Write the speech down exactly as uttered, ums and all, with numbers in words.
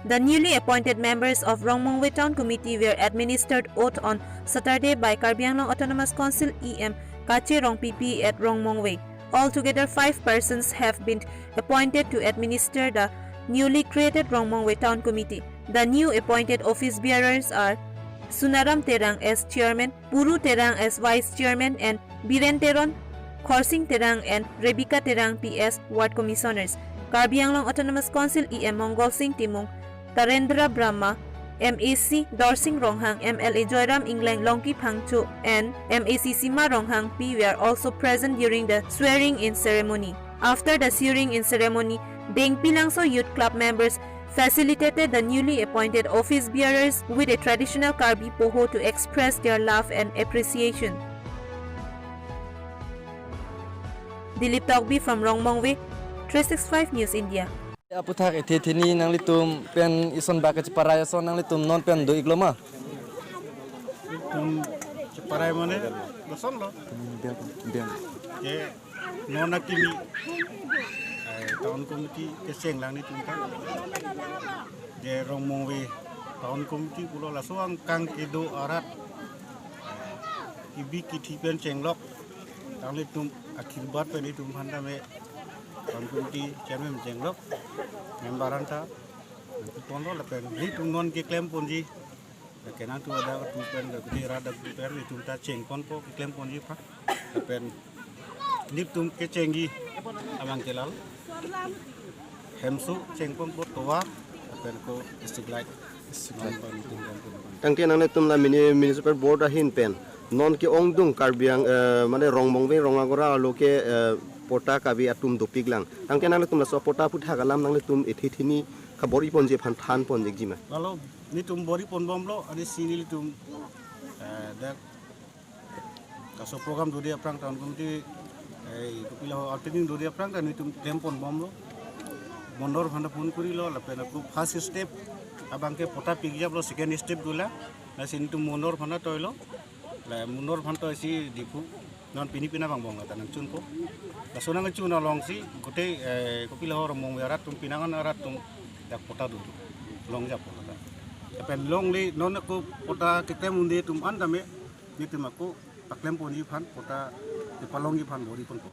The newly appointed members of Rongmongve Town Committee were administered oath on Saturday by Karbi Anglong Autonomous Council E M Kache Rongpipi at Rongmongve. Altogether, five persons have been appointed to administer the newly created Rongmongve Town Committee. The new appointed office bearers are Sunaram Terang as chairman, Puru Terang as vice chairman, and Biren Teron, Khorsing Terang, and Rebecca Terang P S ward commissioners. Karbi Anglong Autonomous Council E M Mongol Sing Timung, Tarendra Brahma, M A C Dorsing Ronghang, M L A Joyram Engleng, Longki Phangcho, and M A C Sima Ronghang P were also present during the swearing-in ceremony. After the swearing-in ceremony, Dengpi Langso Youth Club members facilitated the newly appointed office bearers with a traditional Karbi poho to express their love and appreciation. Dilip Tokbi from Rongmongve, three six five News India. Aphuthak ethe theni nanglitum pen ison bak kacheparai ason nanglitum non pen do-iklo ma? Itum cheparai mane lason lo. Biang, biang. Ke non akimi, eh, town committee kecheng lang netum ta. Je Rongmongve town committee pulo laso angkang kedo arat, eh, kebi kethe pen chenglok. Tang netum akhirbat pen itum aphan tame town committee chairman chenglok. Member anta. Ponlo lapen netum non keklem ponji. Kenangtum adak atum pen, kudi rat atum pen, itum ta chengponpo, keklem ponji aphan. Lapen netum kechengji abang ke la hemso chengponpo, tovar, lapen ko street light. Street light. Non pen itum chengponpo. Tangke nanglitum la mini municipal board ahin pen non ke-ongdung Karbi Ang-, eh, mane Rongmongve Rong Agora alo ke, eh, patta kabi atum dopik lang. Tangke nanglitum laso patta aphuthak alam nanglitum ethe theni kabor-i ponji aphan than ponji ikji ma? Lalo netum bor-i ponbomlo, ani si nelitum, eh, dak kaso program dode aphrang town committee, eh, kopilo outing dode aphrang ta netum klem ponbomlo. Mondol aphan ta phone korilo, lapen ako first step abang ke patta pikjaplo, second step dolang. Lasi netum mondol aphan ta toilo. La mondol aphan toisi Diphu non pini pina bang bong la ta nangchunpo. Laso nangchun alongsi gute, eh, kopilo Rongmongve arat atum, pini angan arat atum dak patta do. Longjappo la ta. Lapen longle non ako patta keklem un-e atum an tame netum ako paklem ponji aphan, patta kepalongji aphan bor-i ponpo.